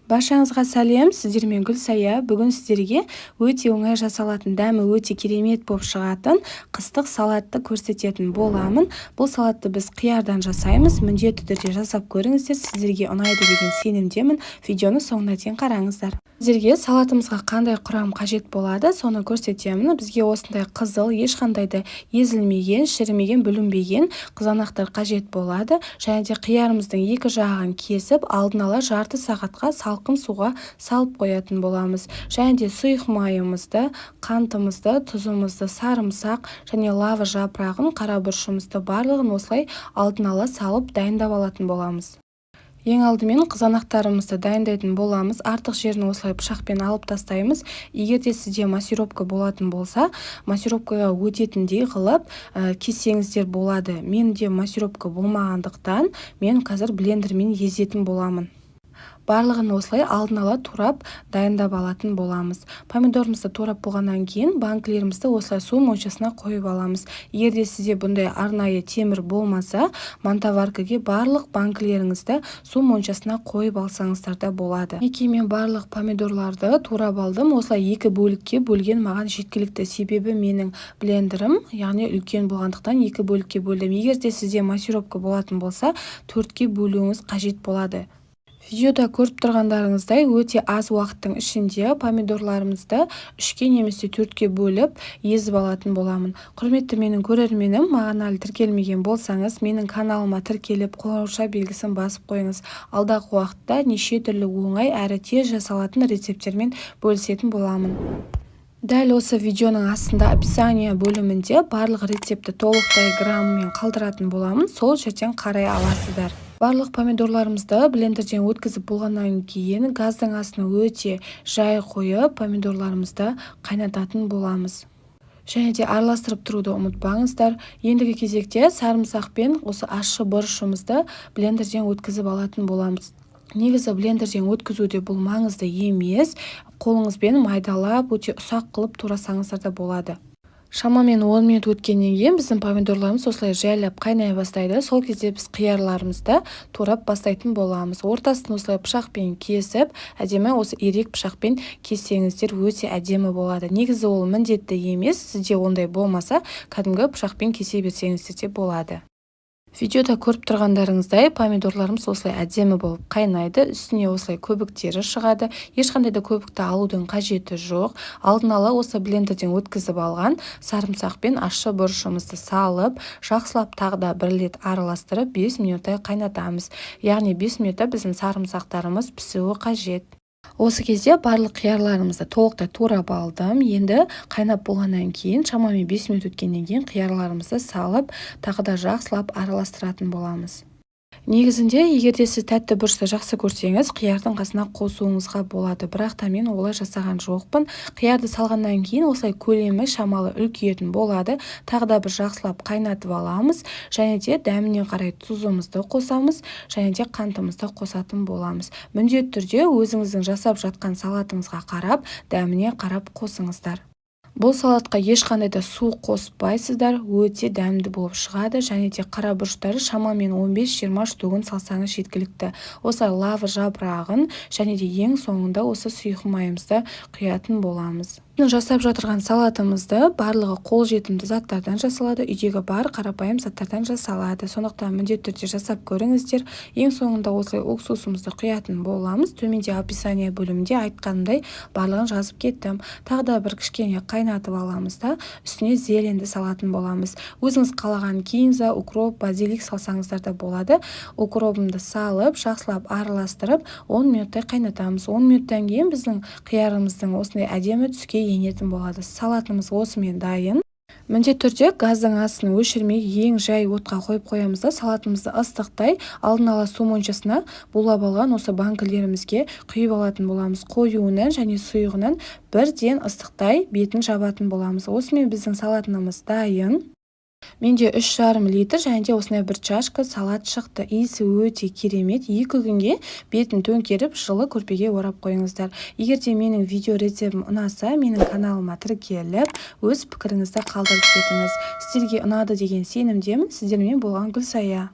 Баршаңызға сәлем! Сіздермен Гүлсая. Бүгін сіздерге өте оңай жасалатын, дәмі өте керемет болып шығатын қыстық салатты көрсететін боламын. Бұл салатты біз қиярдан жасаймыз. Міндетті түрде жасап көріңіздер, сіздерге ұнайды деген сенімдемін. Видеоны соңына дейін қараңыздар. Сіздерге салатымызға қандай құрам қажет болады, соны көрсетемін. Бізге осындай қызыл, ешқандай да езілмеген, шірімеген, бүлінбеген қызанақтар қажет болады. Және де қиярымыздың екі жағын кесіп, алдын ала жарты сағатқа салқын суға салып қоятын боламыз. Және де сұйық майымызды, қантымызды, тұзымызды, сарымсақ және лавр жапырағын, қара бұрышымызды, барлығын осылай алдын ала салып, дайындап алатын боламыз. Ең алдымен қызанақтарымызды дайындайтын боламыз. Артық жерін осылай пышақпен алып тастаймыз. Егер де сізде массировка болатын болса, массировкаға өтетіндей қылып кессеңіздер болады. Менде массировка болмағандықтан, мен қазір блендермен езетін боламын. Барлығын осылай алдын ала турап, дайындап алатын боламыз. Помидорымызды турап болғаннан кейін, банкілерімізді осылай су моншасына қойып аламыз. Егер де сізде бұндай арнайы темір болмаса, мантоваркаге барлық банкілеріңізді су моншасына қойып алсаңыздар да болады. Мінекей, мен барлық помидорларды турап алдым. Осылай екі бөлікке бөлген маған жеткілікті, себебі менің блендерім, яғни, үлкен болғандықтан, екі бөлікке бөлдім. Егер де сізде массировка болатын болса, төртке бөлуіңіз қажет болады. Видеода көріп тұрғандарыңыздай, өте аз уақыттың ішінде помидорларымызды үшке немесе төртке бөліп, езіп алатын боламын. Құрметті менің көрерменім, маған әлі тіркелмеген болсаңыз, менің каналыма тіркеліп, қоңыраушаа белгісін басып қойыңыз. Алдағы уақытта неше түрлі оңай әрі тез жасалатын рецепттермен бөлісетін боламын. Дәл осы видеоның астында, описание бөлімінде барлық рецептті толықтай грамммен қалдыратын боламын, сол жерден қарай аласыздар. Барлық помидорларымызды блендерден өткізіп болғаннан кейін, газдың астын өте жай қойып, помидорларымызды қайнататын боламыз. Және де араластырып тұруды ұмытпаңыздар. Ендігі кезекте сарымсақ пен осы ащы бұрышымызды блендерден өткізіп алатын боламыз. Негізі, блендерден өткізуде бұл маңызды емес, қолыңызбен майдалап, өте ұсақ қылып турасаңыздар да болады. Шамамен 10 минут өткеннен кейін біздің помидорларымыз осылай жайлап қайнай бастайды. Сол кезде біз қиярларымызды турап бастайтын боламыз. Ортасын осылай пышақпен кесіп, әдемі, осы ирек пышақпен кессеңіздер, өте әдемі болады. Негізі, ол міндетті емес, сізде ондай болмаса, кәдімгі пышақпен кесе берсеңіздер де болады. Видеода көріп тұрғандарыңыздай, помидорларымыз осылай әдемі болып қайнайды, үстіне осылай көбіктері шығады. Ешқандай да көбікті алудың қажеті жоқ. Алдын ала осы блендерден өткізіп алған сарымсақ пен ащы бұрышымызды салып, жақсылап тағы да бір рет араластырып, 5 минуттай қайнатамыз. Яғни 5 минутта біздің сарымсақтарымыз пісуі қажет. Осы кезде барлық қиярларымызды толықтай турап алдым. Енді қайнап болғаннан кейін, шамамен 5 минут өткеннен кейін, қиярларымызды салып, тағы да жақсылап араластыратын боламыз. Негізінде, егер де сіз тәтті бұрышты жақсы көрсеңіз, қиярдың қасына қосуыңызға болады, бірақ та мен олай жасаған жоқпын. Қиярды салғаннан кейін осылай көлемі шамалы үлкейетін болады. Тағы да бір жақсылап қайнатып аламыз. Және де дәміне қарай тұзымызды қосамыз және де қантымызды қосатын боламыз. Міндетті түрде өзіңіздің жасап жатқан салатыңызға қарап, дәміне қарап қосыңыздар. Бұл салатқа ешқандай да су қоспайсыздар, өте дәмді болып шығады. Және де қара бұрыштары шамамен 15-20 штугін салсаңыз, жеткілікті. Осылай лавр жапырағын және де ең соңында осы сұйық майымызды құятын боламыз. Жасап жатырған салатымызды барлығы қолжетімді заттардан жасалады, үйдегі бар қарапайым заттардан жасалады. Сондықтан міндетті түрде жасап көріңіздер. Ең соңында осылай уксусымызды құятын боламыз. Төменде, описание бөлімінде айтқанымдай, барлығын жазып кеттім. Тағы да бір кішкене қайнатып аламыз да, үстіне зеленді салатын боламыз. Өзіңіз қалаған кинза, укроп, базилик салсаңыздар да болады. Укробымды салып, жақсылап араластырып, 10 минуттай қайнатамыз. 10 минуттан кейін біздің қиярымыздың осындай әдемі түске енетін болады. Салатымыз осымен дайын. Міндетті түрде газдың астын өшірмей, ең жай отқа қойып қоямыз да, салатымызды ыстықтай алдын ала су моншасына булап алған осы банкілерімізге құйып алатын боламыз. Қоюынан және сұйығынан бірден ыстықтай бетін жабатын боламыз. Осымен біздің салатымыз дайын. Менде 3,5 литр және де осындай бір чашка салат шықты. Иісі өте керемет. 2 күнге бетін төңкеріп, жылы көрпеге орап қойыңыздар. Егер де менің видео рецептім ұнаса, менің каналыма тіркеліп, өз пікіріңізді қалдырып кетіңіз. Сіздерге ұнады деген сенімдемін. Сіздермен болған Гүлсая.